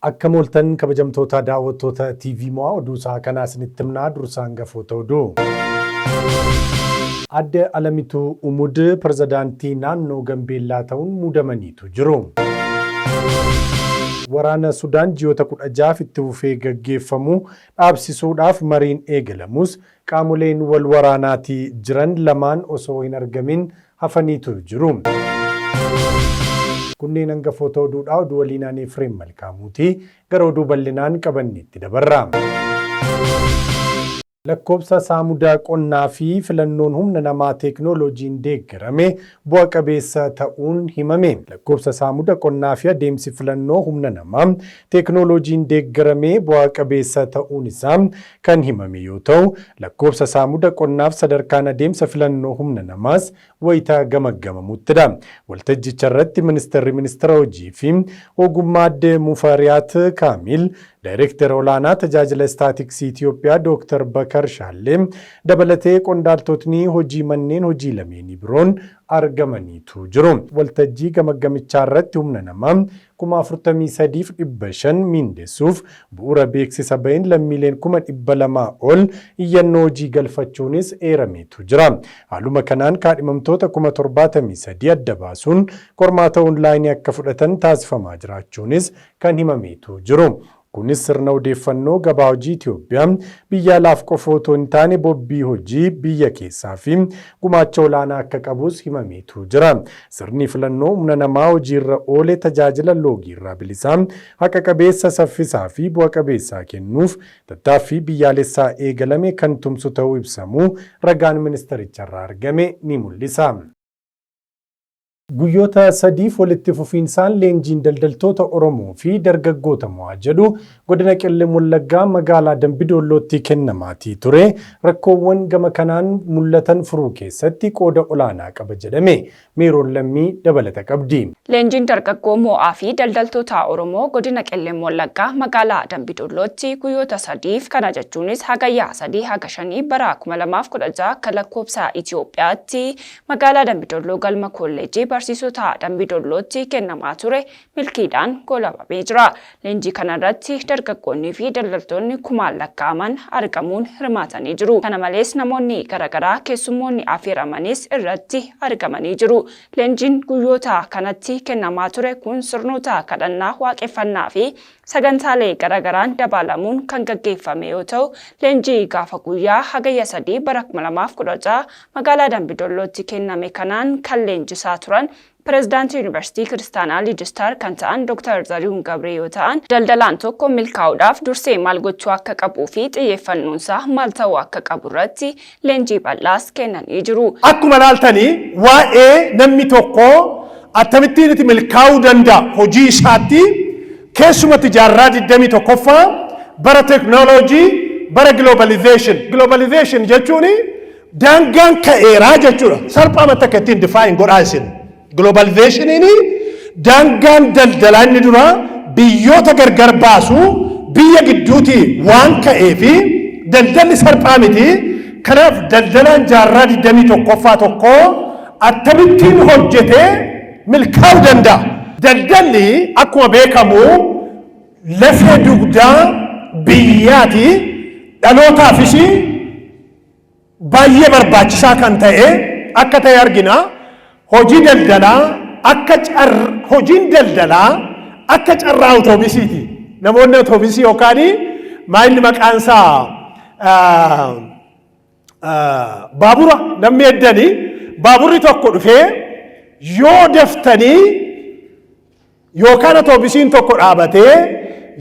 Akkam ooltan kabajamtoota daawwattoota TV Mo'aa, oduu isaa kanaa isinitti himnaa, dursa hangafoota oduu. Adde Alamituu Umud pirezidaantii naannoo Gambeellaa ta'uun muudamaniitu jiru. Waraana Sudaan ji'oota 16f itti fufee gaggeeffamu dhaabsisuudhaaf mariin eegalamus qaamoleen wal waraanaatii jiran lamaan osoo hin argamin hafaniitu jiru. Kunneen hangafoota oduudha. Oduu waliin ani Efreem Malkaamuuti. Gara oduu bal'inaan qabanneetti dabarra. Lakkoofsa saamuda qonnaa fi filannoon humna namaa teeknooloojiin deeggarame bu'a qabeessa ta'uun himame. Lakkoofsa saamuda qonnaa fi adeemsi filannoo humna namaa teeknooloojiin deeggarame bu'aa qabeessa ta'uun isaa kan himame yoo ta'u, lakkoofsa saamuda qonnaaf sadarkaan adeemsa filannoo humna namaas wayita gamaggamamuttidha. Waltajjicharratti Ministirri Ministeera Hojii fi Ogummaa Aadde Mufariyaat Kaamiil, Daayrektera Olaanaa Tajaajila Istaatiksii Itiyoophiyaa Dooktar Bakar Shaallee dabalatee qondaaltotni hojii manneen hojii lameenii biroon argamaniitu jiru. Waltajjii gamaggamichaarratti humna namaa 43,500 miindessuuf bu'uura beeksisa baheen lammiileen 200,000 ol iyyannoo hojii galfachuunis eerameetu jira. Haaluma kanaan kaadhimamtoota 73,000 adda baasuun qormaata onlaayinii akka fudhatan taasifamaa jiraachuunis kan himameetu jiru. Kunis sirna odeeffannoo gabaa hojii Itiyoophiyaa biyya alaaf qofa otoo hin taane bobbii hojii biyya keessaa fi gumaacha olaanaa akka qabus himameetu jira. Sirni filannoo humna namaa hojiirra oole tajaajila loogiirraa bilisaa, haqa qabeessa, saffisaa fi bu'a qabeessaa kennuuf tattaaffii biyyaalessaa eegalame kan tumsu ta'uu ibsamuu ragaan ministeericharraa argame ni mul'isa. Guyyoota sadiif walitti fufiinsaan leenjiin daldaltoota Oromoo fi dargaggoota mo'aa jedhu godina Qellem Wallaggaa magaalaa Dambidoollootti kennamaatii ture rakkoowwan gama kanaan mul'atan furuu keessatti qooda olaanaa qaba jedhame. Meeroon Lammii dabalata qabdi. Leenjiin dargaggoo moo'aa fi daldaltoota Oromoo godina Qellem Wallaggaa magaalaa Dambidoollootti guyyoota sadiif kana jechuunis Hagayya 3 haga 5 bara 2016 akka lakkoofsa Itiyoophiyaatti Magaalaa Dambidolloo galma Koolleejjii Barsiisota Dambidollootti kennamaa ture milkiidhaan goolabamee jira. Leenjii kana irratti dargaggoonnii fi daldaltoonni kumaan lakkaa'aman argamuun hirmaatanii jiru. Kana malees namoonni garagaraa keessummoonni afeeramanis irratti argamanii jiru. Leenjiin guyyoota kanatti kennamaa ture kun sirnoota kadhannaa waaqeffannaa fi Sagantaalee garagaraan dabaalamuun kan gaggeeffame yoo ta'u, leenjii gaafa guyyaa Hagayya 3 bara 2016 magaalaa Dambi Dollootti kenname kanaan kan leenjisaa turan Pirezidaantii Yuunivarsiitii Kiristaanaa Liidistaar kan ta'an Dr. Zarihun Gabree yoo ta'an, daldalaan tokko milkaa'uudhaaf dursee maal gochuu akka qabuu fi xiyyeeffannoonsaa maal ta'uu akka qaburratti leenjii bal'aas kennanii jiru. Akkuma ilaaltanii waa'ee namni tokko akkamittiin itti milkaa'uu danda'a hojii isaatti, keessumatti jaarraa 21ffaa, bara teknooloojii, bara globalization. Globalization jechuun daangaan ka'eeraa jechuudha. Salphaamatti akka ittiin define godhaa isin. Globalizationiin daangaan daldalaa inni duraa biyyoota gargar baasu biyya gidduutii waan ka'eefi daldalli salphaa miti. Kanaaf daldalaan jaarraa 21ffaa tokko akkamittiin hojjetee milkaa'uu danda'a? Daldalli akkuma beekamu lafee dugdaa biyyaati, dhalootaafis baay'ee barbaachisaa kan ta'e akka ta'e argina. Hojii daldalaa akka hojiin daldalaa akka carraa awutoobisiiti. Namoonni awutoobisii yookaan maayilli maqaan isaa baabura namni eddanii baaburri tokko dhufee yoo daftanii yookaan atoobisiin tokko dhaabatee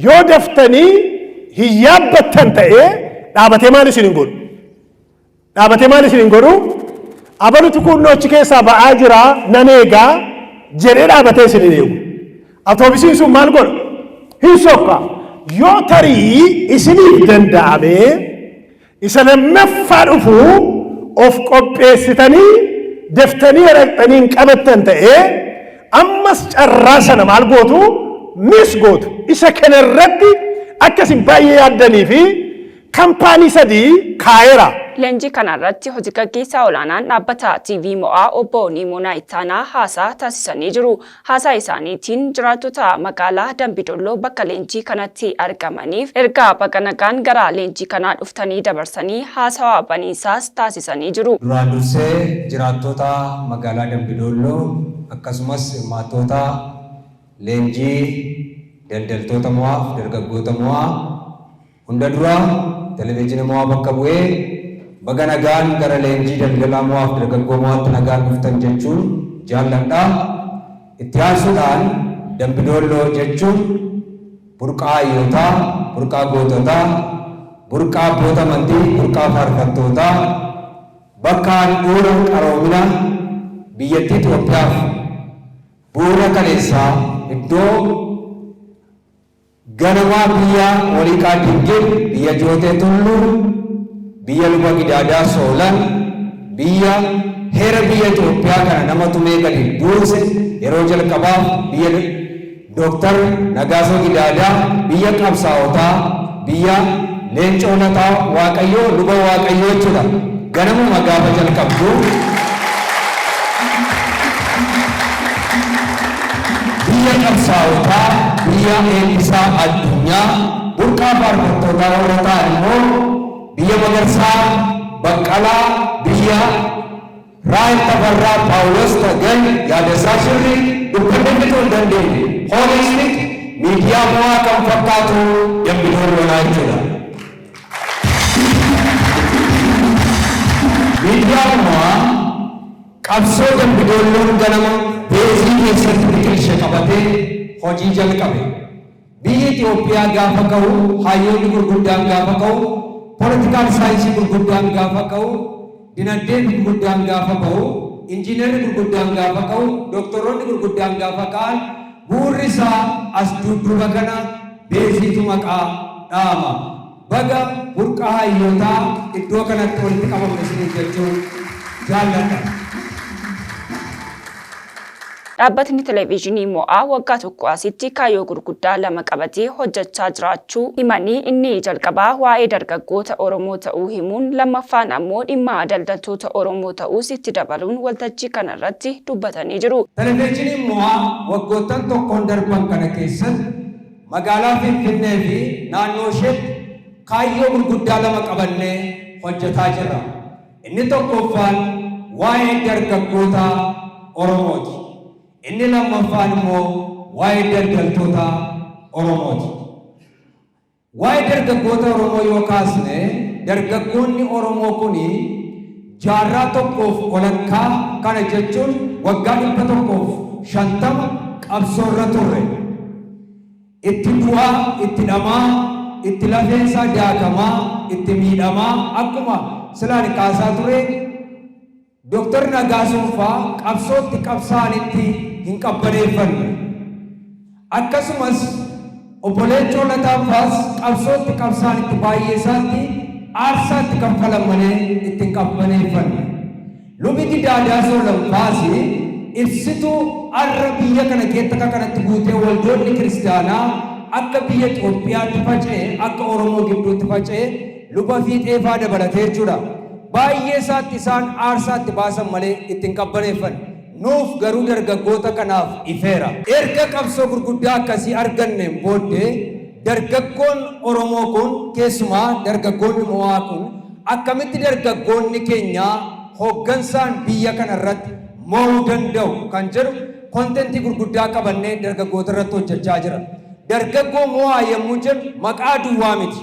yoo daftanii hin yaabbattan ta'ee dhaabatee maal isin hin godhu? Dhaabatee maal isin hin godhu? Abalutu kunnoo achi keessaa ba'aa jira nan eegaa jedhee dhaabatee isin hin eegu. Atoobisiin sun maal godha? Hin sokka. Yoo tarii isiniif danda'amee isa lammaffaa dhufu of qopheessitanii daftanii dhaqxanii hin qabattan ta'ee ammas carraa sana maal gootu? Miss gootu. Isa kanarratti akkasin baay'ee yaaddanii fi company 3 kaa'eera. Leenjii kanarratti hojii gaggeessaa olaanaan dhaabbata TV Mo'aa Obbo Niimonaa Ittaanaa haasaa taasisanii jiru. Haasaa isaaniitiin jiraattota magaalaa Dambidolloo bakka leenjii kanatti argamaniif ergaa baga nagaan gara leenjii kanaa dhuftanii dabarsanii haasawaa baniinsaas taasisanii jiru. Duraan dursee jiraattota magaalaa Dambidolloo, akkasumas hirmaattoota leenjii daldaltoota mo'aaf dargaggoota mo'aa hunda dura, televezyiinii mo'aa bakka bu'ee baga nagaan gara leenjii daldalaa mo'aaf dargaggoo mo'aatti nagaan dhuftan jechuun jaalladha. Itti aansuudhaan Dambidolloo jechuun burqaa hayyootaa, burqaa goototaa, burqaa abboota amantii, burqaa faarfattootaa, bakka handhuura qaroomina biyyattii Itoophiyaaf bu'uura kaleessaa, iddoo ganamaa biyya Waliiqaa Dingil, biyya Jootee Tulluu, biyya Luba Gidaadaa Soolan, biyya heera biyya Itoophiyaa kana nama tumee gadi buuse yeroo jalqabaaf, biyya Dooktar Nagaasoo Gidaadaa, biyya qabsaa'otaa, biyya Leencoo Lataa Waaqayyoo, luba Waaqayyoo jechuudha. Ganamuma gaafa jalqabdu. Biyya qabsaa'otaa, biyya eebbisaa addunyaa, burqaa faarfattootaa warra ta'an immoo biyya Magarsaa Baqqalaa, biyya Raahel Tafarraa, Paawulos Tagan, Yaadasaa Shirri, dubbannee fixuu hin dandeenye. Holistic miidiyaa mo'aa kan fakkaatu Dambidoolloodha jechuudha. Miidiyaan mo'aa qabsoo Dambidoolloon ganama beezii keessatti biqilche qabatee hojii jalqabe. Biyyi Itoophiyaa gaafa ka'u, hayyoonni gurguddaan gaafa ka'u, political science gurguddaan gaafa ka'u, dinagdeen gurguddaan gaafa ba'u, injiinarri gurguddaan gaafa ka'u, doktoroonni gurguddaan gaafa ka'an, bu'uurri isaa as dudduuba kana beeziitu maqaa dha'ama. Baga burqaa hayyootaa iddoo kanatti walitti qabamne isiniin jechuun jaalladha. Dhaabbatni Televezyiinii Mo'aa waggaa tokko asitti kaayyoo gurguddaa lama qabatee hojjechaa jiraachuu himanii, inni jalqabaa waa'ee dargaggoota Oromoo ta'uu himuun, lammaffaan ammoo dhimma daldaltoota Oromoo ta'uus itti dabaluun waltajjii kanarratti dubbatanii jiru. Televezyiiniin Mo'aa waggoottan tokkoon darban kana keessatti magaalaa Finfinnee fi naannoo isheetti kaayyoo gurguddaa lama qabannee hojjetaa jirra. Inni tokkoffaan waa'ee dargaggoota Oromooti. Inni lammaffaan immoo waa'ee daldaltoota Oromooti. Waa'ee dargaggoota Oromoo yoo kaasne, dargaggoonni Oromoo kuni jaarraa tokkoof walakkaa, kana jechuun waggaa 150 qabsoorra turre. Itti du'aa, itti dhamaa, itti lafeensaa daakamaa, itti miidhamaa, akkuma silaan kaasaa ture Dooktar Nagaasoon faa qabsootti qabsaa'anitti hin qabbaneeffanne. Akkasumas Obbo Leencoo Lataan faas qabsootti qabsaa'anitti baay'ee isaatti aarsaatti kanfalan malee itti hin qabbaneeffanne. Lubi Gidaadaa Soolan faas ibsituu arra biyya kana keetta akka kanatti guutee waldoonni kiristaanaa akka biyya Itoophiyaatti faca'e, akka Oromoo gidduutti faca'e, luba Fiixee faa dabalatee jechuudha. Baay'ee isaatti isaan aarsaatti baasan malee itti hin qabbaneeffanne. Nuuf garuu dargaggoota kanaaf ifeera. Erga qabsoo gurguddaa akkasii arganneen booddee dargaggoon Oromoo kun, keessumaa dargaggoonni Mo'aa kun, akkamitti dargaggoonni keenya hooggansaan biyya kana irratti mo'uu danda'u kan jedhu content gurguddaa qabannee dargaggoota irratti hojjechaa jira. Dargaggoo mo'aa yommuu jennu maqaa duwwaa miti.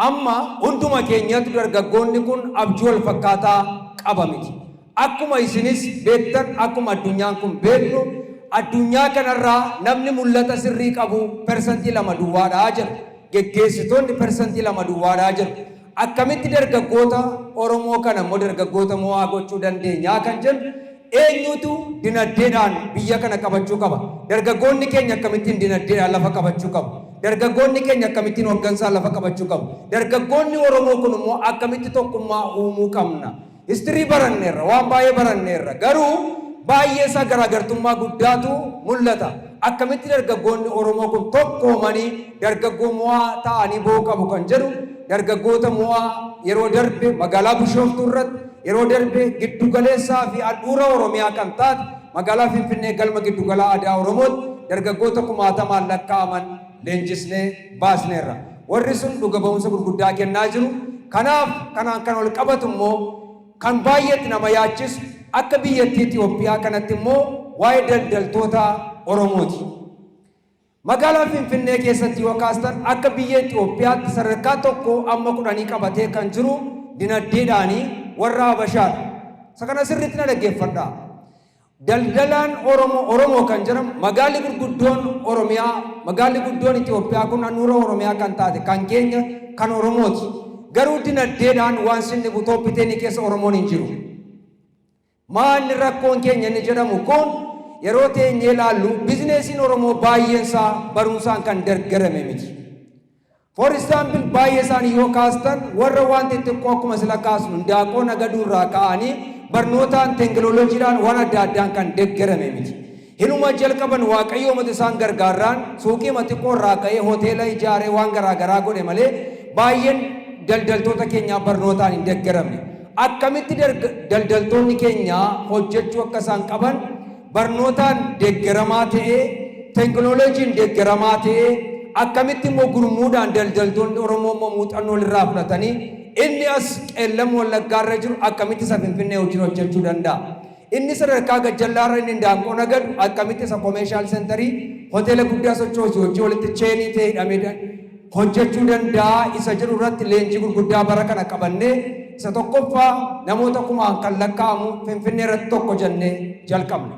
Amma hunduma keenyatu dargaggoonni kun abjuu wal fakkaataa qaba miti. Akkuma isinis beektan, akkuma addunyaan kun beeknu, addunyaa kanarraa namni mul'ata sirrii qabu 2% duwwaadha jedhu. Geggeessitoonni 2% duwwaadha jedhu. Akkamitti dargaggoota Oromoo kana immoo dargaggoota mo'aa gochuu dandeenyaa kan jedhu, eenyutu dinagdeedhaan biyya kana qabachuu qaba? Dargaggoonni keenya akkamittiin dinagdeedhaan lafa qabachuu qabu? Dargaggoonni keenya akkamittiin hooggansaan lafa qabachuu qabu? Dargaggoonni Oromoo kun immoo akkamitti tokkummaa uumuu qabna? History baranneerra, waan baay'ee baranneerra. Garuu baay'ee isaa garaagartummaa guddaatu mul'ata. Akkamitti dargaggoonni Oromoo kun tokkoomanii dargaggoo mo'aa ta'anii ba'uu qabu kan jedhu, dargaggoota mo'aa yeroo darbe magaalaa Bishooftuu irratti, yeroo darbe giddugaleessaa fi handhuura Oromiyaa kan taate magaalaa Finfinnee galma giddugala aadaa Oromootti dargaggoota kumaatamaan lakkaa'aman leenjisnee baasneerra. Warri sun dhuga ba'umsa gurguddaa kennaa jiru. Kanaaf kanaan kan ol qabatu immoo kan baay'eetti nama yaachisu akka biyyattii Itoophiyaa kanatti immoo waa'ee daldaltoota Oromooti. Magaalaa Finfinnee keessatti yoo kaastan, akka biyya Itoophiyaatti sadarkaa 1 amma 10 qabatee kan jiru dinagdeedhaanii warra Habashaadha. Isa kana sirriitti na dhaggeeffadhaa. Daldalaan Oromoo, Oromoo kan jedhamu, magaalli gurguddoon Oromiyaa, magaalli guddoon Itoophiyaa kun handhuura Oromiyaa kan taate kan keenya, kan Oromooti. Garuu dinagdeedhaan waan sinni top 10 keessa Oromoon hin jiru. Maalli rakkoon keenya inni jedhamu kun, yeroo teenyee ilaallu businessiin Oromoo baay'een isaa barumsaan kan deeggarame miti. For example, baay'ee isaanii yoo kaastan warra waan xixiqqoo akkuma sila kaasnu daaqoo nagaduu irraa ka'anii barnootaan, teekinooloojiidhaan, waan adda addaan kan deeggarame miti. Hinuma jalqaban, Waaqayyo mata isaan gargaarraan suuqii xiqqoo irraa ka'ee hoteela ijaaree waan garaa garaa godhe malee baay'een daldaltoota keenyaa barnootaan hin deeggaramne. Akkamitti daldaltoonni keenya hojjechuu akka isaan qaban barnootaan deeggaramaa ta'ee, teekinooloojiin deeggaramaa ta'ee, akkamitti immoo gurmuudhaan daldaltoonni Oromoo immoo muuxannoo irraa fudhatanii inni as Qeellam Wallaggaarra jiru akkamitti isa Finfinnee wajjin hojjechuu danda'a? Inni sadarkaa gajjallaarra inni daanqoo nagadu akkamitti isa commercial centerii hoteela guddaa sochoosu hojii walitti chainii ta'e hidhamee hojjechuu danda'a isa jedhu irratti leenjii gurguddaa bara kana qabannee, isa tokkoffaa namoota kumaan kan lakkaa'amu Finfinnee irratti tokko jennee jalqabne.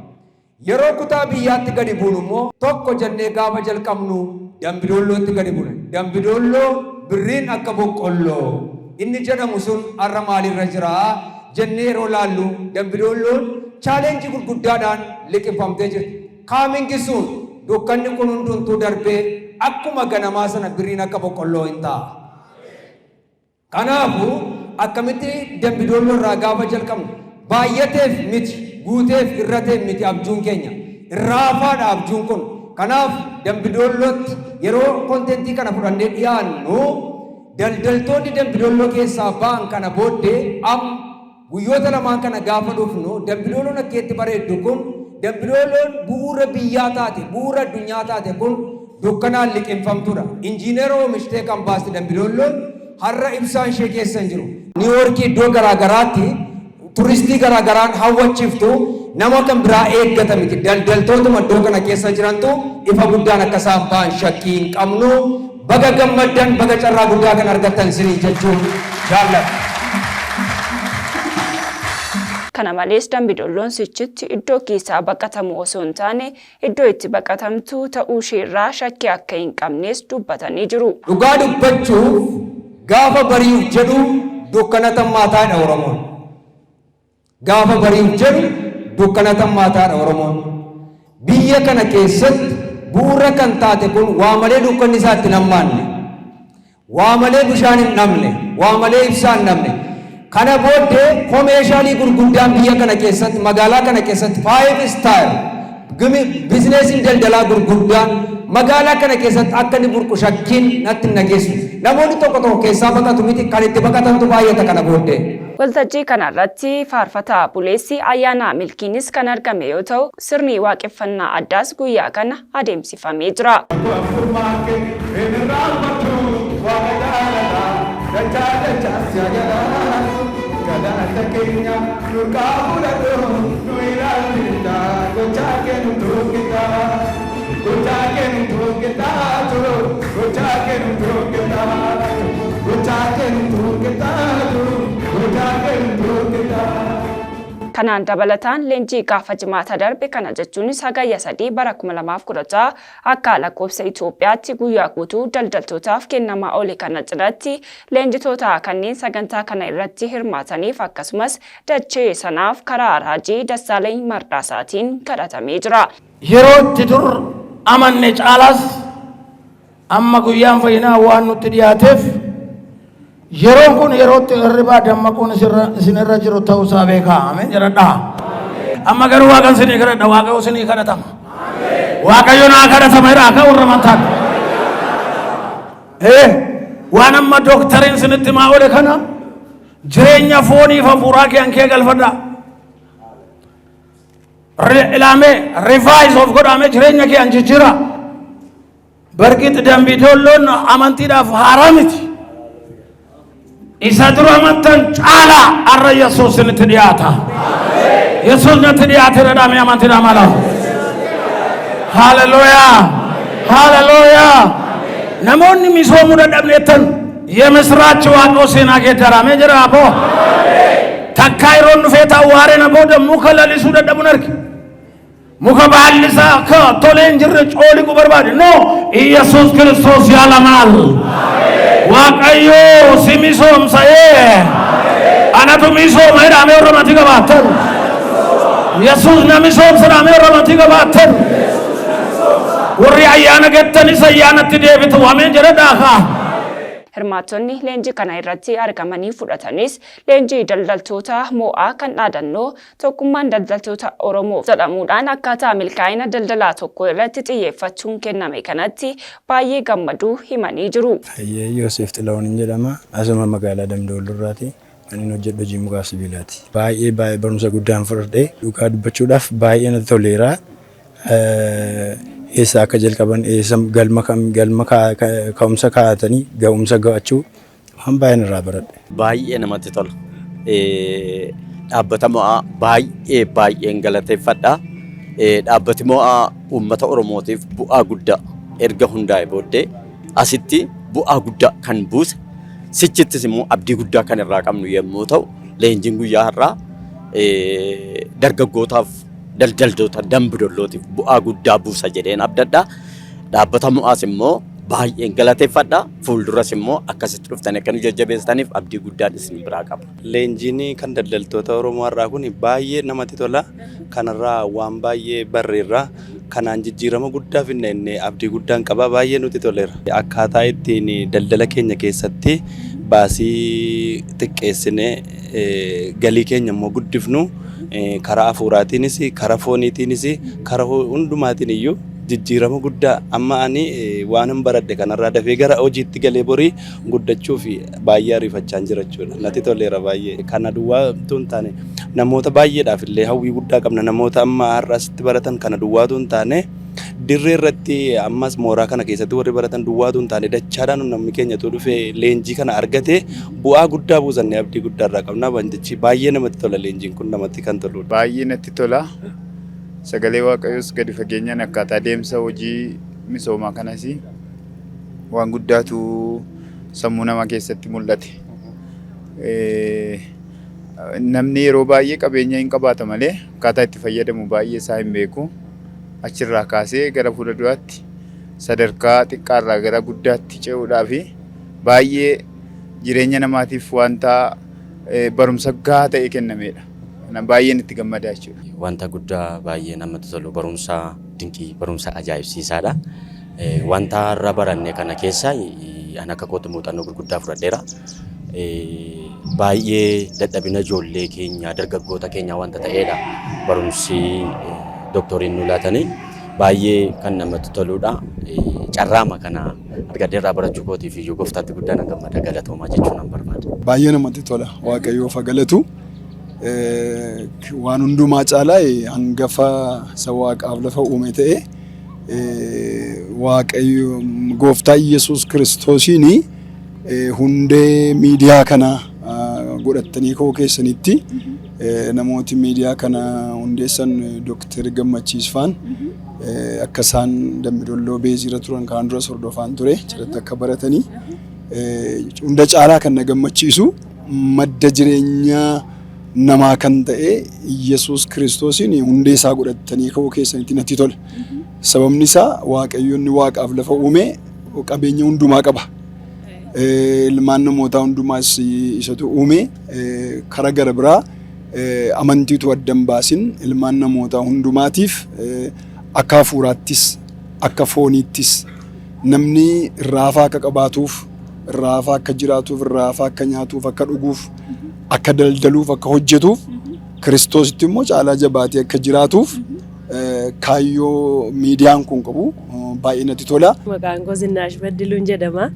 Yeroo kutaa biyyaatti gadi buunu immoo tokko jennee gaafa jalqabnu Dambidoollootti gadi buune. Dambidoolloo birriin akka boqqolloo inni jedhamu sun har'a maalirra jira jennee yeroo laallu, Dambidoolloon challenge gurguddaadhaan liqimfamtee jirti. Coming soon, dukkanni kun hundumtuu darbee akkuma ganamaa sana birriin akka boqqolloo hin ta'a. Kanaafuu akkamitti Dambidoolloo irraa gaafa jalqabnu baay'ateef miti, guuteef irrateef miti, abjuun keenya irraafaadha abjuun kun. Kanaaf Dambidoollootti yeroo contentii kana fudhannee dhiyaannu, daldaltoonni Dambidoolloo keessaa ba'an kana booddee am guyyoota lamaan kana gaafa dhufnu, Dambidoolloon akkeetti bareeddu kun, Dambidoolloon bu'uura biyyaa taate, bu'uura addunyaa taate kun dukkanaan liqimfamtuudha. Injiineera oomishtee kan baaste Dambidoolloon har'a ibsaan ishee keessa hin jiru. Niiwoorkii iddoo garaa garaatti turistii garaa garaan hawwachiiftu nama kan biraa eeggata miti. Daldaltootuma iddoo kana keessa jirantu ifa guddaan akka isaan ba'an shakkii hin qabnu. Baga gammaddan, baga carraa guddaa kan argattan isinii jechuun jaalladha. Kana malees Dambidolloon sichitti iddoo keessaa baqatamu osoo hin taane iddoo itti baqatamtu ta'uu isheerraa shakkii akka hin qabnes dubbatanii jiru. Dhugaa dubbachuuf, gaafa bari'uuf jedhu dukkana tammaataadha Oromoon. Gaafa bari'uuf jedhu dukkana tammaataadha Oromoon. Biyya kana keessatti bu'uura kan taate kun waa malee dukkanni isaa itti hammaanne. Waa malee bishaan hin dhabne, waa malee ibsaa hin dhabne. Kana booddee commercialii gurguddaan biyya kana keessatti, magaalaa kana keessatti five star businessiin daldalaa gurguddaan magaalaa kana keessatti akka inni burqu shakkiin natti hin dhageessu. Namoonni tokko tokko keessaa baqatu miti, kan itti baqatantu baay'ata kana booddee. Waltajjii kanarratti faarfataa buleessi Ayyaanaa Milkiinis kan argame yoo ta'u, sirni waaqeffannaa addaas guyyaa kana adeemsifamee jira. Galata keenya nurkaa fudhadhu, nu ilaalchita, gochaa kee nu tuuqita, gochaa kee nu tuuqita, gochaa kee nu tuuqita, gochaa kee nu tuuqita, gochaa kee nu tuuqita. Kanaan dabalataan leenjii gaafa Jimaata darbe kana, jechuunis Hagayya 3 bara 2016 akka lakkoofsa Itoophiyaatti guyyaa guutuu daldaltootaaf kennamaa oole kana cinatti, leenjitoota kanneen sagantaa kana irratti hirmaataniif akkasumas dachee sanaaf karaa raajii Dassaalany Mardaasaatiin kadhatamee jira. Yeroo itti dur amanne caalaas amma guyyaan fayyinaa waan nutti dhiyaateef, yeroon kun yerootti hirribaa dammaquun isinirra jiru ta'uusaa beekaa. Ameen jedhadhaa. Amma garuu Waaqan isinii kadhadha, Waaqayyo isinii kadhatama. Waaqayyo naa kadhatama jedhaa akka warra amantaan. Ee waan amma dooktariin isinitti himaa oole kana jireenya fooniif hafuuraa kee kee galfadhaa. Ilaamee revise of godhaamee jireenya kee an jijjiira. በእርግጥ Dambii Dolloon amantiidhaaf haaraa miti. Isa dura amantan caalaa har'a Yesuus isinitti dhiyaata. Yesuus natti dhiyaate jedhamee amantiidhaan mala. Haleluuyaa! Haleluuyaa! Namoonni misoomuu dadhabneettan የምስራች waaqoo seenaa geeddaramee jira aboo. Takkaa yeroon dhufee taawwaareen booda muka lalisuu dadhabuun arge. Muka baalli isaa akka tolee hin jirre cooliquu barbaade. No, Iyesuus Kiristoos ያለማል. Waaqayyo si misoomsa ee. Anatu misooma jedhamee warra amantii qabaattan. Yesuus na misoomsa jedhamee warra amantii qabaattan. Warri ayyaana gettanis ayyaanatti deebitu. Ameen jedhadhaa kaa. Hirmaattonni leenjii kana irratti argamanii fudhatanis leenjii daldaltoota moo'aa kan dhaadannoo tokkummaan daldaltoota Oromoo jedhamuudhaan akkaataa milkaa'ina daldalaa tokko irratti xiyyeeffachuun kenname kanatti baay'ee gammaduu himanii jiru. Hayyee, Yoosef Xilahuun jedhama. Asuma magaalaa Damdoolurraati. Kan inni hojjedhu hojii mukaa sibiilaati. Baay'ee baay'ee barumsa guddaan fudhadhee, dhugaa dubbachuudhaaf baay'ee natti toleera. Eessa akka jalqaban, eessa galma kam galma ka'umsa kaa'atanii ga'umsa ga'achuu waan baay'een irraa baradhe. Baay'ee namatti tola. Dhaabbata mo'aa baay'ee baay'een galateeffadha. Dhaabbati mo'aa uummata Oromootiif bu'aa guddaa erga hundaa'e booddee asitti bu'aa guddaa kan buuse, sichittis immoo abdii guddaa kan irraa qabnu yommuu ta'u, leenjiin guyyaa har'aa dargaggootaaf daldaltoota Dambi Dollootiif bu'aa guddaa buusa jedheen abdadha. Dhaabbata mo'aas immoo baay'een galateeffadha. Fuulduras immoo akkasitti dhuftanii akka nu jajjabeessitaniif abdii guddaan isin biraa qaba. Leenjiin kan daldaltoota Oromoo har'aa kun baay'ee namatti tola. Kanarraa waan baay'ee barreerra. Kanaan jijjiirama guddaa finna inni abdii guddaan qaba. Baay'ee nutti toleera. Akkaataa ittiin daldala keenya keessatti baasii xiqqeessinee galii keenya immoo guddifnu, karaa hafuuraatiinis, karaa fooniitiinis, karaa hundumaatiin iyyuu jijjiirama guddaa amma ani waan hin baradhe kanarraa dafee gara hojiitti galee borii guddachuu fi baay'ee ariifachaa jira jechuudha. Natti toleera baay'ee. Kana duwwaa utuu hin taane namoota baay'eedhaaf illee hawwii guddaa qabna. Namoota amma har'a asitti baratan kana duwwaatu hin taane, dirree irratti ammas mooraa kana keessatti warri baratan duwwaatu hin taane, dachaadhaan namni keenyatu dhufee leenjii kana argate bu'aa guddaa buusannee abdii guddaa irraa qabna. Wantichi baay'ee namatti tola, leenjiin kun namatti kan toludha. Baay'ee natti tola. Sagalee Waaqayyoos gadi fageenyaan akkaataa deemsa hojii misoomaa kanas waan guddaatu sammuu namaa keessatti mul'ate. Namni yeroo baay'ee qabeenya hin qabaata malee akkaataa itti fayyadamu baay'ee isaa hin beeku. Achirraa kaasee gara fuula duraatti sadarkaa xiqqaarraa gara guddaatti ce'uudhaa fi baay'ee jireenya namaatiif wanta barumsa gahaa ta'e kennamedha. Kana baay'een itti gammadaa jechuudha. Wanta guddaa baay'ee namatti tolu, barumsa dinqii, barumsa ajaa'ibsiisaadha. Wanta har'a baranne kana keessa an akka kootti muuxannoo gurguddaa fudhadheera. Baay'ee dadhabina ijoollee keenya, dargaggoota keenya wanta ta'edha. Barumsi dooktoriin nu laatanii baay'ee kan namatti toludha. Carraama kana argadheerraa barachuu kootiif iyyuu gooftaatti guddaa nan gammada, galatoomaa jechuu nan barbaada. Baay'ee namatti tola. Waaqayyoof haa galatu. Waan hundumaa caalaa hangafa isa waaqaaf lafa uume ta'e Waaqayyo gooftaa Yesuus Kiristoosiin hundee miidiyaa kana godhattanii koo keessanitti, namooti miidiyaa kana hundeessan Dooktar Gammachiis faan akka isaan Dambidolloo beeziira turan kaan duras hordofaan ture, achirratti akka baratanii, hunda caalaa kan na gammachiisu madda jireenyaa namaa kan ta'e Yesuus Kiristoosiin hundee isaa godhattanii ka'uu keessanitti natti tola. Sababni isaa Waaqayyo inni waaqaaf lafa uume qabeenya hundumaa qaba. Ilmaan namootaa hundumaas isatu uume. Karaa gara biraa amantiitu adda hin baasin, ilmaan namootaa hundumaatiif akka hafuuraattis akka fooniittis namni irraa akka qabaatuuf, irraa akka jiraatuuf, irraa akka nyaatuuf, akka dhuguuf, akka daldaluuf, akka hojjetuuf, Kiristoositti immoo caalaa jabaatee akka jiraatuuf. Kaayyoo miidiyaan kun qabu baay'ee natti tola. Maqaan koo Zinnaash Baddiluun jedhama.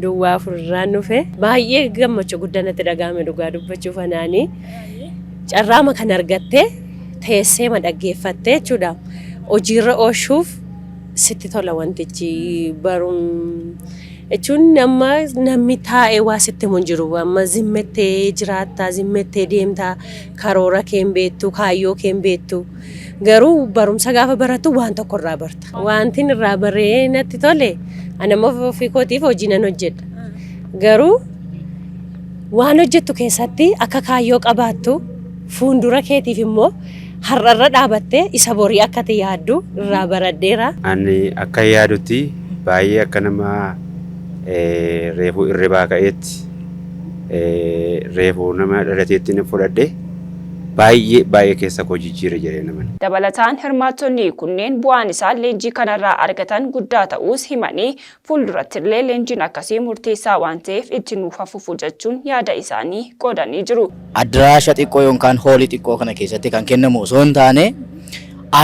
Duwwaa afurraan dhufe. Baay'ee gammachuu guddaa natti dhaga'ame dhugaa dubbachuuf anaanii. Carraama kan argattee teessee ma dhaggeeffattee jechuudha. Hojiirra oolchuuf sitti tola wantichi baruun jechuun amma namni taa'ee waa sitti himu hin jiru. Amma zimmettee jiraattaa, zimmettee deemtaa, karoora kee hin beektu, kaayyoo kee hin beektu. Garuu barumsa gaafa barattu waan tokko irraa barta. Wanti irraa baree natti tole ani amma ofii kootiif hojii nan hojjedha. Garuu waan hojjettu keessatti akka kaayyoo qabaattu, fuuldura keetiif immoo har'arra dhaabattee isa borii akka ati yaaddu irraa baradheera. Ani akka yaadutti baay'ee akka nama reefuu irribaa ka'eetti, reefuu nama dhalateetti ni fudhadhe, baay'ee baay'ee keessa koo jijjiire jedhee naman. Dabalataan hirmaattonni kunneen bu'aan isaan leenjii kanarraa argatan guddaa ta'uus himanii, fuuldurattillee leenjiin akkasii murteessaa waan ta'eef itti nuuf hafufu jechuun yaada isaanii qoodanii jiru. Addaraasha xiqqoo yookaan hoolii xiqqoo kana keessatti kan kennamu osoo hin taane,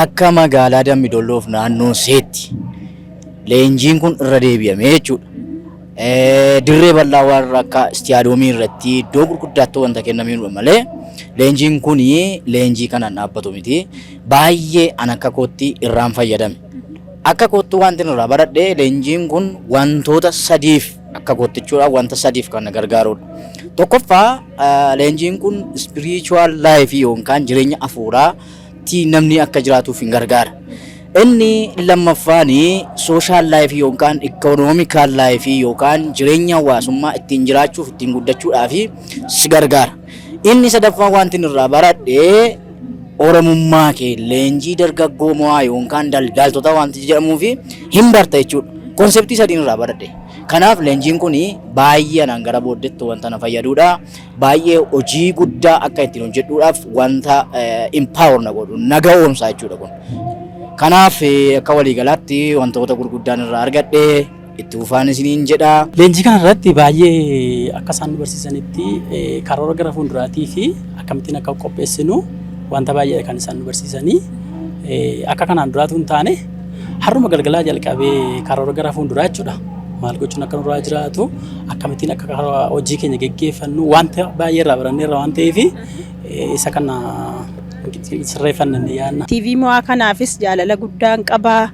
akka magaalaa Dambidolloof naannoo seetti leenjiin kun irra deebi'amee jechuudha. Dirree bal'aa warra akka istiyaadoomi irratti iddoo gurguddaatti wanta kennameenudha malee leenjiin kun leenjii kanaan dhaabbatu miti. Baay'ee an akka kootti irraan fayyadame. Akka kootti wanti irraa baradhe, leenjiin kun wantoota sadiif, akka kootti jechuudha, wanta sadiif kan na gargaarudha. Tokkoffaa, leenjiin kun spiritual life yookaan jireenya hafuuraa namni akka jiraatuuf hin gargaara. Inni lammaffaan social life yookaan economical life yookaan jireenya hawaasummaa ittiin jiraachuuf, ittiin guddachuudhaaf si gargaara. Inni sadaffaan wanti irraa baradhe, Oromummaa kee leenjii dargaggoo mo'aa yookaan daldaaltota wanti jedhamuu fi hin barta jechuudha. Concept sadiin irraa baradhe. Kanaaf leenjiin kun baay'ee anaan gara booddeetti wanta na fayyadudha. Baay'ee hojii guddaa akka ittiin hojjedhuudhaaf wanta empower na godhu, na ga'oomsa jechuudha kun. Kanaaf akka waliigalaatti wantoota gurguddaan irraa argadhe, itti fufaan isiniin jedha. Leenjii kana irratti baay'ee akka isaan nu barsiisanitti karoora gara fuulduraatii fi akkamittiin akka qopheessinu wanta baay'ee kan isaan nu barsiisanii. Akka kanaan duraatu hin taane, har'uma galgalaa jalqabee karoora gara fuulduraa jechuudha. Maal gochuun akka nurraa jiraatu, akkamittiin akka hojii keenya geggeeffannu wanta baay'ee irraa baranneerra waan ta'eef isa kana sirreeffanna ni yaadna. TV mo'aa kanaafis jaalala guddaan qabaa.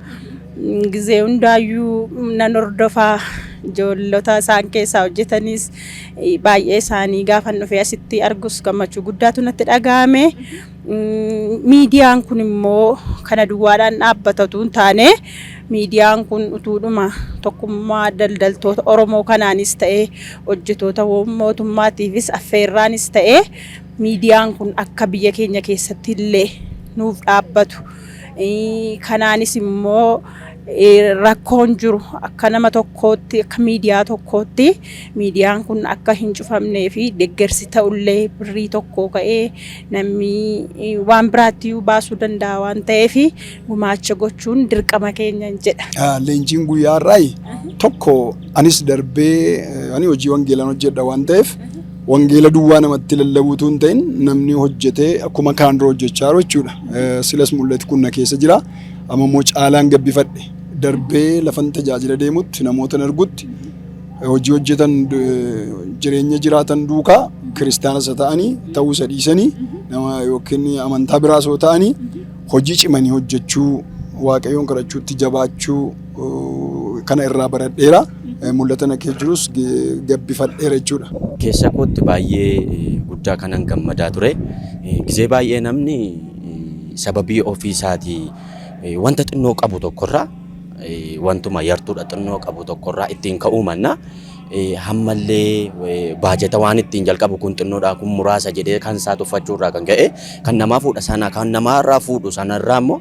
Gizee hundaayyuu nan hordofaa. Ijoollota isaan keessaa hojjetanis baay'ee isaanii gaafan dhufee asitti argus gammachuu guddaatu natti dhaga'ame. Miidiyaan kun immoo kana duwwaadhaan dhaabbatatu hin taane, miidiyaan kun utuudhuma tokkummaa daldaltoota Oromoo kanaanis ta'ee, hojjetoota mootummaatiifis affeerraanis ta'ee, miidiyaan kun akka biyya keenya keessatti illee nuuf dhaabbatu. Kanaanis immoo rakkoon jiru akka nama tokkootti, akka miidiyaa tokkootti miidiyaan kun akka hin cufamnee fi deeggarsi ta'ullee birrii tokko ka'ee namni waan biraatti baasuu danda'a waan ta'eef gumaacha gochuun dirqama keenya jedha. Leenjiin guyyaa har'aa tokko anis darbee ani hojii wangeelaan hojjedha waan ta'eef, wangeela duwwaa namatti lallabuutu hin ta'in, namni hojjetee akkuma kaan dura hojjechaa jiru jechuudha. Silas mul'ati kun na keessa jira. Amma immoo caalaan gabbifadhe, darbee lafan tajaajila deemutti namoota argutti hojii hojjetan, jireenya jiraatan duukaa kiristaana isa ta'anii ta'uu isa dhiisanii nama yookiin amantaa biraas yoo ta'anii, hojii cimanii hojjechuu, Waaqayyoon kadhachuutti jabaachuu kana irraa baradheera. Mul'ata na keessa jirus gabbifadheera jechuudha. Keessa kootti baay'ee guddaa kanan gammadaa ture. Gizee baay'ee namni sababii ofii isaatii wanta xinnoo qabu tokkorraa, wantuma yartuudha xinnoo qabu tokkorraa ittiin ka'uu manna, hammallee baajata waan ittiin jalqabu kun xinnoodha, kun muraasa jedhee kan isaa tuffachuurraa kan ka'e kan namaa fuudha sana, kan namaarraa fuudhu sanarraa immoo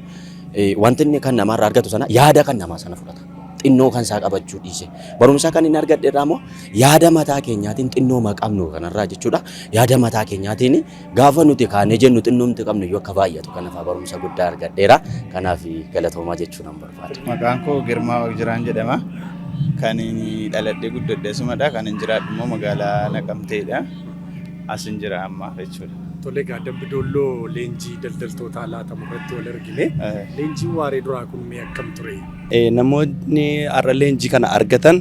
wanti inni kan namaarraa argatu sana, yaada kan namaa sana fudhata. Xinnoo kan isaa qabachuu dhiise. Barumsa kan inni argadhe irraa immoo yaada mataa keenyaatiin xinnooma qabnu kanarraa jechuudha. Yaada mataa keenyaatiin gaafa nuti kaanee jennu xinnoomti qabnu iyyuu akka baay'atu kanaaf barumsa guddaa argadheera. Kanaaf galatoomaa jechuu nan barbaada. Maqaan koo Girmaa Waqjiraan jedhama. Kan inni dhaladhee guddadhe asumadha. Kan inni jiraadhu immoo magaalaa Naqamteedha. Asin jira ammaaf jechuudha. Tole egaa Dambi Doolloo leenjii daldaltootaa laatamu irratti wal argine. Leenjiin waaree duraa kun mee akkam ture? Namoonni har'a leenjii kana argatan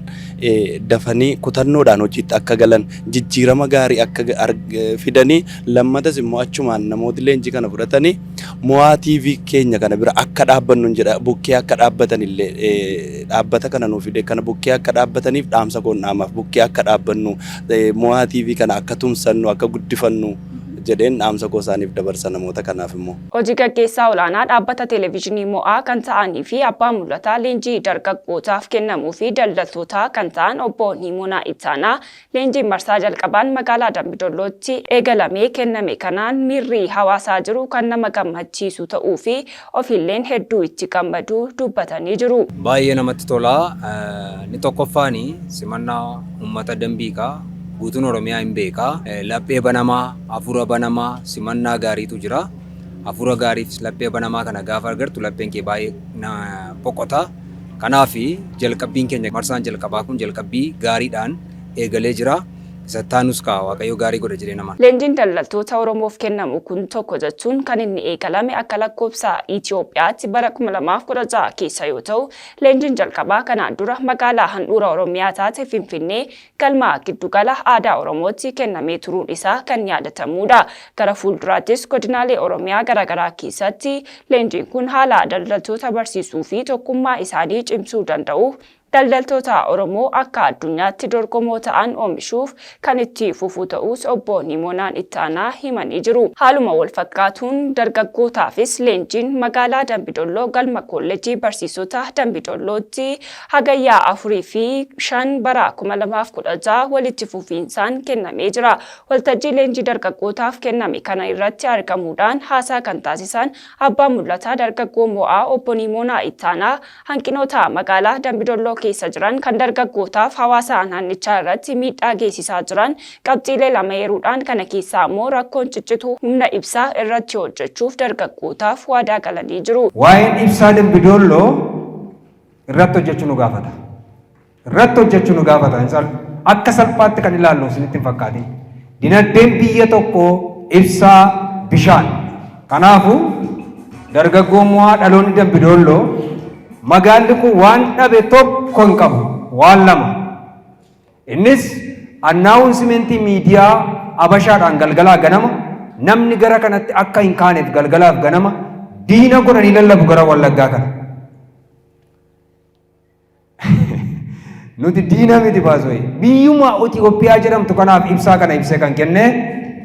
dafanii kutannoodhaan hojiitti akka galan, jijjiirama gaarii akka fidanii, lammatas immoo achumaan namooti leenjii kana fudhatanii Mo'aa TV keenya kana bira akka dhaabbannu jedha, bukkee akka dhaabbatan illee dhaabbata kana nuu fide kana bukkee akka dhaabbataniif dhaamsa koon dhaamaaf, bukkee akka dhaabbannu, Mo'aa TV kana akka tumsannu, akka guddifannu jedheen dhaamsa koo isaaniif dabarsa namoota kanaaf immoo. Hojii gaggeessaa olaanaa dhaabbata Televizyinii Mo'aa kan ta'anii fi abbaa mul'ataa leenjii dargaggootaaf kennamuu fi daldaltootaa kan ta'an obbo Niimonaa Ittaanaa leenjiin marsaa jalqabaan magaalaa Dambidollootti eegalamee kenname kanaan miirri hawaasaa jiru kan nama gammachiisu ta'uu fi ofiilleen hedduu itti gammaduu dubbatanii jiru. Baay'ee namatti tola. Inni tokkoffaan simannaa uummata Dambii kaa guutuun Oromiyaa hin beeka. Laphee banamaa, hafuura banamaa, simannaa gaariitu jira. Hafuura gaariif laphee banamaa kana gaafa agartu lapheen kee baay'ee boqota. Kanaaf jalqabbiin keenya marsaan jalqabaa kun jalqabbii gaariidhaan eegalee jira. Isa itti aanus kaa Waaqayyo gaarii godha jedheen amana. Leenjiin daldaltoota Oromoof kennamu kun tokko jechuun kan inni eegalame akka lakkoofsa Itiyoophiyaatti bara 2016 keessa yoo ta'u, leenjiin jalqabaa kanaan dura magaalaa handhuura Oromiyaa taate Finfinnee galma Giddugala Aadaa Oromootti kennamee turuun isaa kan yaadatamuudha. Gara fuulduraattis godinaalee Oromiyaa garaagaraa keessatti leenjiin kun haala daldaltoota barsiisuu fi tokkummaa isaanii cimsuu danda'u daldaltoota Oromoo akka addunyaatti dorgomoo ta'an oomishuuf kan itti fufu ta'uus Obbo Nimoonaan Ittaanaa himanii jiru. Haaluma walfakkaatuun dargaggootaafis leenjiin magaalaa Dambidolloo galma Koollejjii Barsiisota Dambidollootti Hagayya 4 fi 5 bara 2016 walitti fufiinsaan kennamee jira. Waltajjii leenjii dargaggootaaf kenname kana irratti argamuudhaan haasaa kan taasisan Abbaa Mul'ataa Dargaggoo Mo'aa Obbo Niimoonaa Ittaanaa hanqinoota magaalaa Dambidolloo keessa jiran kan dargaggootaaf hawaasa naannichaa irratti miidhaa geessisaa jiran qabxiilee lama eeruudhaan kana keessaa ammoo rakkoon ciccituu humna ibsaa irratti hojjechuuf dargaggootaaf waadaa galanii jiru. Waa'een ibsaa Dambidoolloo irratti hojjechuu nu gaafata. Irratti hojjechuu nu gaafata. Akka salphaatti kan ilaallu isinitti hin fakkaatin. Dinagdeen biyya tokkoo ibsaa, bishaan. Kanaafuu dargaggoon Mo'aa dhaloonni Dambidoolloo magaalli kun waan dhabe tokko hin qabu. Waan lama. Innis annaawunsimentii miidiyaa Abashaadhaan galgalaa ganama namni gara kanatti akka hin kaaneef galgalaaf ganama diina godhanii lallabu gara Wallaggaa kana. Nuti diina miti baasooyi. Biyyuma Itiyoophiyaa jedhamtu kanaaf ibsaa kana ibsee kan kenne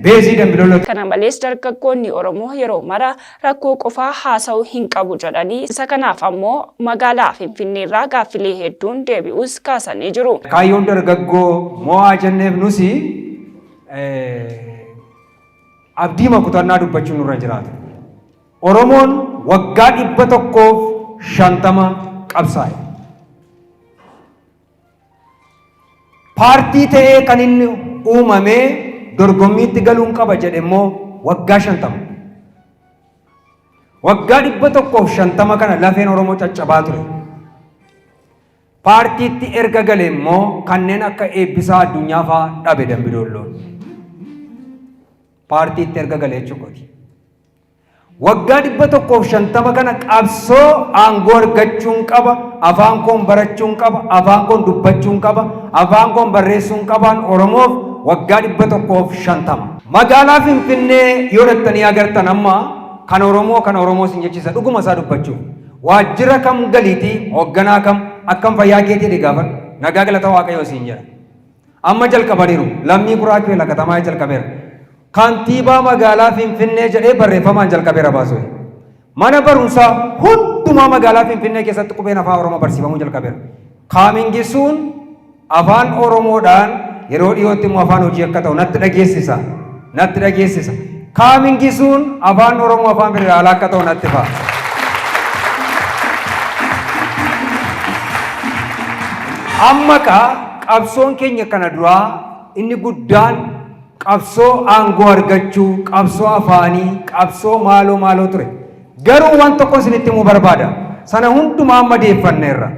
beezii Dambidolloo. Kana malees dargaggoonni Oromoo yeroo mara rakkoo qofaa haasa'uu hin qabu jedhanii, isa kanaaf ammoo magaalaa Finfinneerraa gaaffilee hedduun deebi'uus kaasanii jiru. Kaayyoon dargaggoo mo'aa jenneef nusi abdiima kutannaa dubbachuun nurra jiraata. Oromoon waggaa 150 qabsaa'e. Paartii ta'ee kan inni uumamee dorgommiitti galuun qaba jedhe immoo waggaa 50. Waggaa 150 kana lafeen Oromoo caccabaa ture. Paartiitti erga gale immoo kanneen akka Eebbisaa Addunyaa fa'aa dhabe Dambidoolloon. Paartiitti erga gale jechuu kooti. Waggaa 150 kana qabsoo aangoo argachuun qaba, afaan koon barachuun qaba, afaan koon dubbachuun qaba, afaan koon barreessuun qabaan Oromoof waggaa 150. Magaalaa Finfinnee yoo dhaqxanii agartan amma kan Oromoo kan Oromoo sin jechisa dhuguma isaa dubbachuuf. Waajjira kam galiitii hoogganaa kam akkam fayyaa keetii jedhii gaafadhu. Nagaa galata Waaqayyoo siin jedha. Amma jalqabaniiru. Lammii Kuraa Kifila Katamaa jalqabeera. Kantiibaa magaalaa Finfinnee jedhee barreeffamaan jalqabeera baasuu. Mana barumsaa hundumaa magaalaa Finfinnee keessatti qubeen afaan Oromoo barsiifamuu jalqabeera. Kaamingi suun afaan Oromoodhaan yeroo dhiyootti immoo afaan hojii akka ta'u natti dhageessisa. Natti dhageessisa. Kaamingi suun afaan Oromoo afaan federaalaa akka ta'u natti fa'a. Amma kaa qabsoon keenya kana duraa inni guddaan qabsoo aangoo argachuu, qabsoo afaanii, qabsoo maaloo maaloo ture. Garuu waan tokko isinitti himuu barbaada. Sana hundumaa amma deeffanneerra.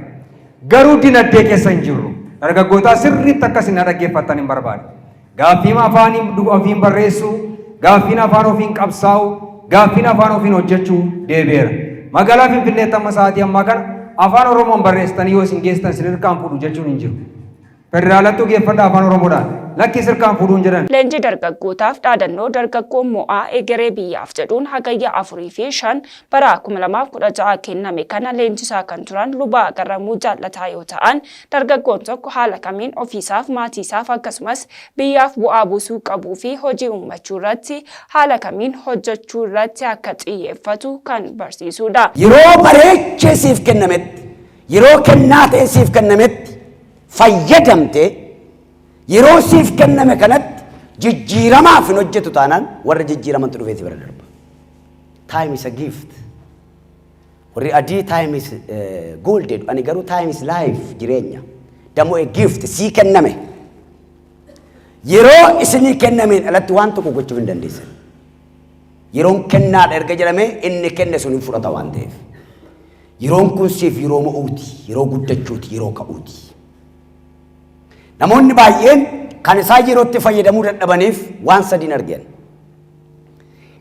Garuu dinagdee keessa hin jirru. Dargaggootaa sirriitti akka isin na dhaggeeffattan hin barbaada. Gaaffiima afaanii ofiin barreessuu, gaaffiin afaan ofiin qabsaa'uu, gaaffiin afaan ofiin hojjechuu deebi'eera. Magaalaa Finfinneetti amma sa'aatii ammaa kana afaan Oromoon barreessitanii yoo isin geessitan isin hirkaan fuudhu jechuun hin jiru. Federaalattuu geeffadha afaan Oromoodhaan. Lakki sirkaan fuudhuun jedhan. Leenjii dargaggootaaf dhaadannoo Dargaggoon Mo'aa Egeree Biyyaaf jedhuun Hagayya 4 fi 5 bara 2016 kenname kana leenjisaa kan turan Luba Garramuu Jaallataa yoo ta'an, dargaggoon tokko haala kamiin ofiisaaf, maatiisaaf akkasumas biyyaaf bu'aa buusuu qabuu fi hojii uummachuu irratti haala kamiin hojjechuu irratti akka xiyyeeffatu kan barsiisuudha. Yeroo bareechee siif kennametti, yeroo kennaa ta'e siif kennametti fayyadamtee yeroo siif kenname kanatti jijjiiramaaf hin hojjetu taanaan warra jijjiiramantu dhufee si bira darba. Time is a gift. Warri adii time is gold jedhu, ani garuu time is life, jireenya. Damoo a gift sii kenname. Yeroo isinii kennameen alatti waan tokko gochuu hin dandeessan. Yeroon kennaadha erga jedhamee inni kenne sun hin fudhata waan ta'eef. Yeroon kun siif yeroo mo'uuti, yeroo guddachuuti, yeroo ka'uuti. Namoonni baay'een kan isaan yerootti fayyadamuu dadhabaniif waan sadiin argan.